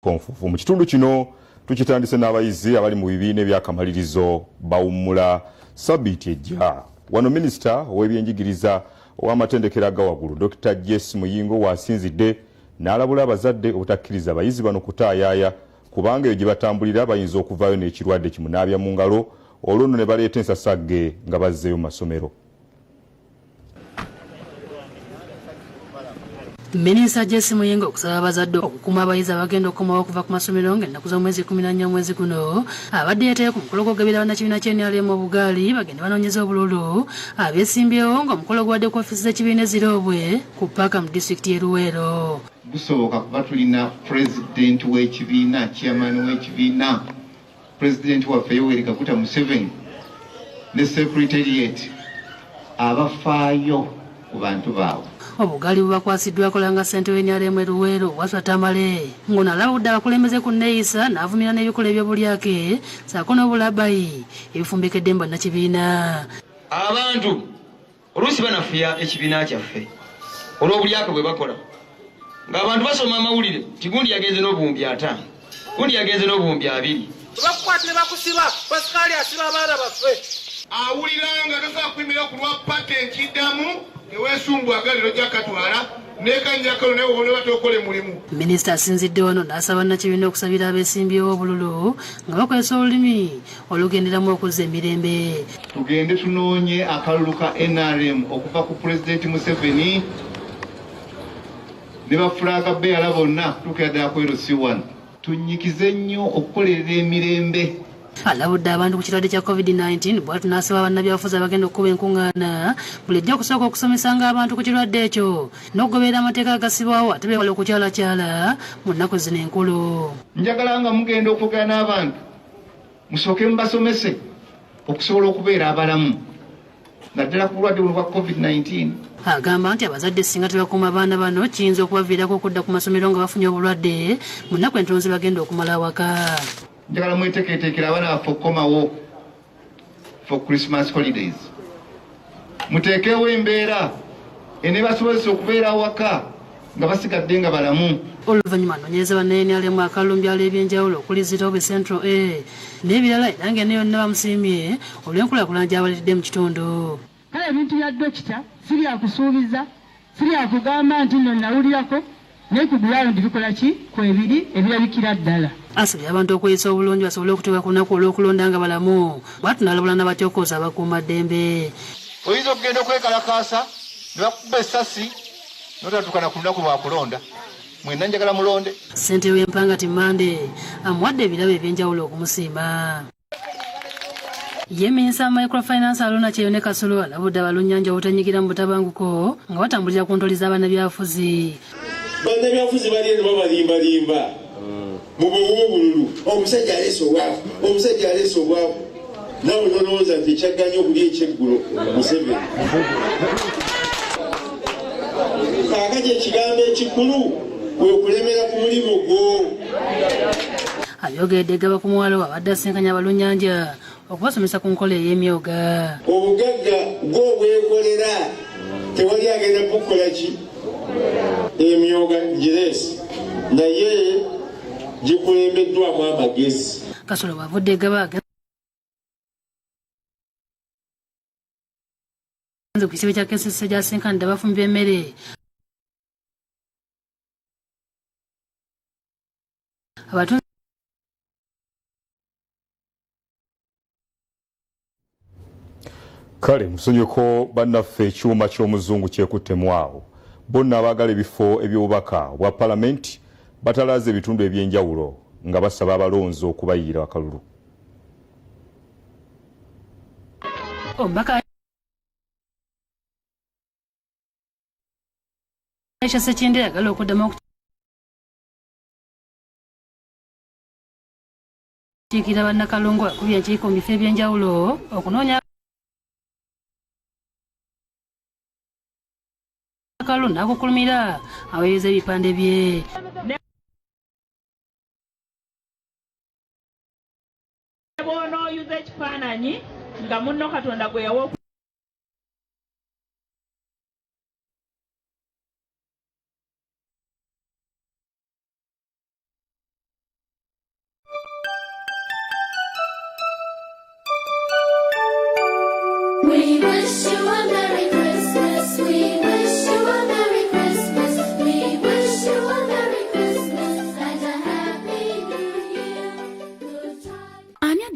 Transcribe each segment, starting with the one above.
Konfufu mu kitundu kino tukitandise n'abayizi abali mu bibiina ebyakamalirizo bawummula sabiiti ejja. Wano minisita ow'ebyenjigiriza ow'amatendekero agawagulu Dr. Jesse Muyingo waasinzidde n'alabula abazadde obutakkiriza bayizi bano kutaayaaya kubanga eyo gye batambulira bayinza okuvaayo n'ekirwadde kimunaabya mu ngalo olwo nno ne baleeta ensasagge nga bazzeeyo mu masomero. Minisita Jesse Muyingo okusaba abazadde okukuuma abayizi abagenda okukomawo okuva ku masomero ng'ennaku z'omwezi 14 omwezi guno abadde yeetayo ku mukolo gw'okugabira bannakibiina kya NRM obugaali bagende banoonyeze obululu abeesimbyewo ng'omukolo gubadde ku ofiisi z'ekibiina e Ziroobwe ku ppaaka mu disitulikiti y'e Luweero. Gusoboka kuba tulina pulezidenti w'ekibiina, chairman w'ekibiina, pulezidenti waffe Yoweri Kaguta Museveni ne secretariat abafaayo ku bantu baabwe. Obugaali bubakwasiddwa akola nga ssentebe w'NRM e Luweero, Waswa Tamale, ng'ono alabudde abakulembeze ku nneeyisa n'avumirira n'ebikolwa eby'obulyake ssaako n'obulabayi ebifumbekedde mu bannakibiina. Abantu oluusi banafuya ekibiina kyaffe olw'obulyake bwe bakola ng'abantu basoma amawulire nti gundi yagenze n'obuwumbi 50, gundi yagenze n'obuwumbi 20. Bakukwata ne bakusiba, Pasikaali asiba abaana baffe. Awulira nga tasobola kuyimirira ku lwa pate nkiddamu teweesumbwa agaliro ojja katwala nekanjakalo naye obona batokole mulimu. Minisita asinzidde wano n'asaba bannakibiina okusabira abeesimbyewo obululu nga bakozesa olulimi olugenderamu okuzza emirembe. Tugende tunoonye akalulu ka NRM okuva ku Pulezidenti Museveni ne ba flag bearer bonna kutuukira ddala ku LC1. Tunnyikize nnyo okukolerera emirembe. Alabudde abantu ku kirwadde kya COVID-19 bw'atyo n'asaba bannabyabufuzi abagenda okukuba enkuŋŋaana bulijjo okusooka okusomesanga abantu ku kirwadde ekyo n'okugoberera amateeka agassibwawo ate beewale okukyalakyala mu nnaku zino enkulu. Njagala nga mugenda okwogera n'abantu musooke mubasomese okusobola okubeera abalamu naddala ku bulwadde buno bwa COVID-19. Agamba nti abazadde singa tebakuuma baana bano kiyinza okubaviirako okudda ku masomero nga bafunye obulwadde mu nnaku entono ze bagenda okumala awaka. Njagala mweteeketeekere abaana baffe okukomawo for Christmas holidays. Muteekewo embeera eneebasobozesa okubeera awaka nga basigadde nga balamu. Oluvannyuma anoonyereza banna-NRM akalulu mu byalo eby'enjawulo okuli Zirobwe Central A n'ebirala era ng'eno yonna bamusiimye olw'enkulaakulana gy'abaleetedde mu kitundu. Kale ebintu bya dokita si byakusuubiza, si byakugamba nti nno nawulirako naye ku ground bikola ki kwebiri ebirabikira ddala. Asabye abantu okweyisa obulungi basobole okutuuka ku lunaku olw'okulonda nga balamu bw'atyo n'alabula n'abatyokooza abakuumaddembe. Oyinza okugenda okwekalakaasa ne bakukuba essasi n'otatuuka na ku lunaku lwa kulonda. Mwenna njagala mulonde. Ssentebe w'Empangati Mmande amuwadde ebirabo eby'enjawulo okumusiima. Ye minisita wa microfinance Haruna Kyeyune Kasolo alabudde abalunnyanja obutenyigira mu butabanguko nga batambulira ku ntoli z'abannabyabufuzi. Bannabyabufuzi bali eno babalimbalimba mubawe obululu. Omusajja aleese obwavu, omusajja aleese obwavu, naawe nolowooza nti ekyagganye okulya ekyeggulo Museveni. Kaakati ekigambo ekikulu kwe kulemera ku mulimu gwo. Ayogeredde gaba ku muwala abadde asisinkanye abalunnyanja okubasomesa ku nkola ey'emyoga. Obugagga gwo obwekolera, tewali agenda kukukola ki? Emyoga gireesi naye gikulembeddwamu amagezi. Kasolo bw'avudde gaba agenze ku kitebe kya KCC gy'asinkanidde abafumbi b'emmere abatunzi Kale musonyiweko bannaffe ekyuma ky'omuzungu kyekuttemu awo. Bonna abaagala ebifo eby'obubaka obwa palamenti batalaaze ebitundu eby'enjawulo nga basaba abalonzi okubayiira akalulu. Omubaka Aisha Ssekindi ayagala okuddamu okukiikirira bannakalungu akubye enkiiko mu bifo eby'enjawulo okunoonya akalulu n'akukulumira aweereza ebipande bye. Bw'onooyuza ekifaananyi nga munno Katonda gwe yawa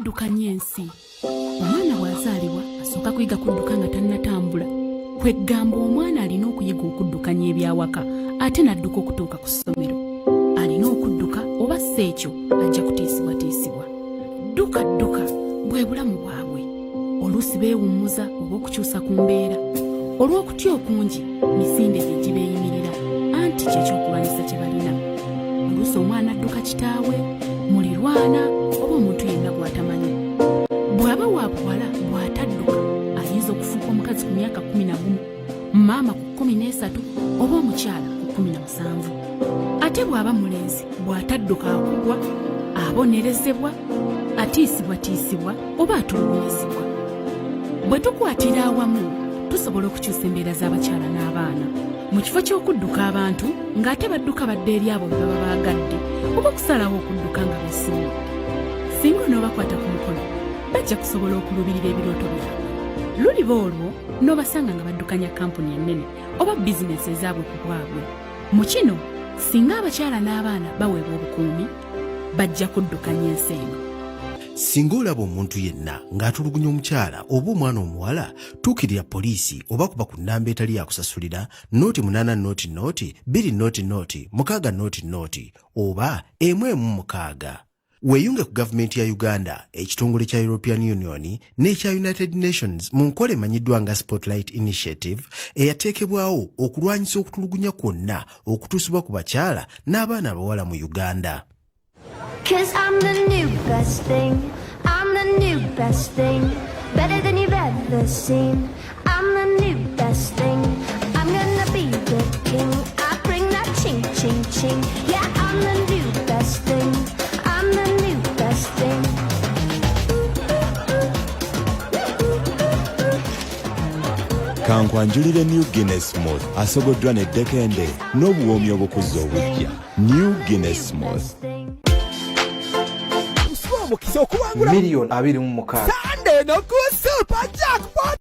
Okuddukanya ensi. Omwana bw'azaalibwa asooka kuyiga kudduka nga tannatambula. Kweggamba omwana alina okuyiga okuddukanya ebyawaka ate n'adduka okutuuka ku ssomero. Alina okudduka oba si ekyo ajja kutiisibwatiisibwa. Dduka dduka bwe bulamu bwabwe. Oluusi beewummuza oba okukyusa ku mbeera. Olw'okutya okungi misinde gye gibeeyimirira anti kye kyokulwanyisa kye balina. Oluusi omwana adduka kitaawe, mulirwana oba omuntu yenna gw'atamanyi. Bw'aba wa buwala bw'atadduka ayinza okufuuka omukazi ku myaka 11, maama ku 13 oba omukyala ku 17. Ate bw'aba mulenzi bw'atadduka akugwa, abonerezebwa, atiisibwatiisibwa oba atulugunyizibwa. Bwe tukwatira awamu tusobola okukyusa embeera z'abakyala n'abaana mu kifo ky'okudduka abantu ng'ate badduka badda eri abo be baba baagadde oba okusalawo okudduka nga beesiimidde. Singa onoobakwata ku mukono bajja kusobola okuluubirira ebirooto byabwe. Luliba olwo n'obasanga nga baddukanya kampuni ennene oba bizinensi ezaabwe ku bwabwe. Mu kino singa abakyala n'abaana baweebwa obukuumi bajja kuddukanya ensi eno. Singa olaba omuntu yenna ng'atulugunya omukyala oba omwana omuwala, tuukirira poliisi oba kuba ku nnamba etali ya kusasulira 0 8 0 0 2 0 0 6 0 0 oba 1 1 6. Weeyunge ku gavumenti ya Uganda, ekitongole kya European Union n'ekya United Nations mu nkola emanyiddwa nga Spotlight Initiative eyateekebwawo okulwanyisa okutulugunya kwonna okutuusibwa ku bakyala n'abaana abawala mu Uganda. Cause I'm the new best thing. I'm the new best thing. Better than you've ever seen. I'm the new best thing. I'm gonna be the king. I bring that ching ching ching. Yeah, I'm the new best thing. I'm the new best thing. Kankwanjulire New Guinness Smooth asogoddwa n'eddekende n'obuwoomi obukuzza obuggya. New Guinness Smooth. Omukisa okuwangula miliyoni 26. Sande eno ku Super Jackpot.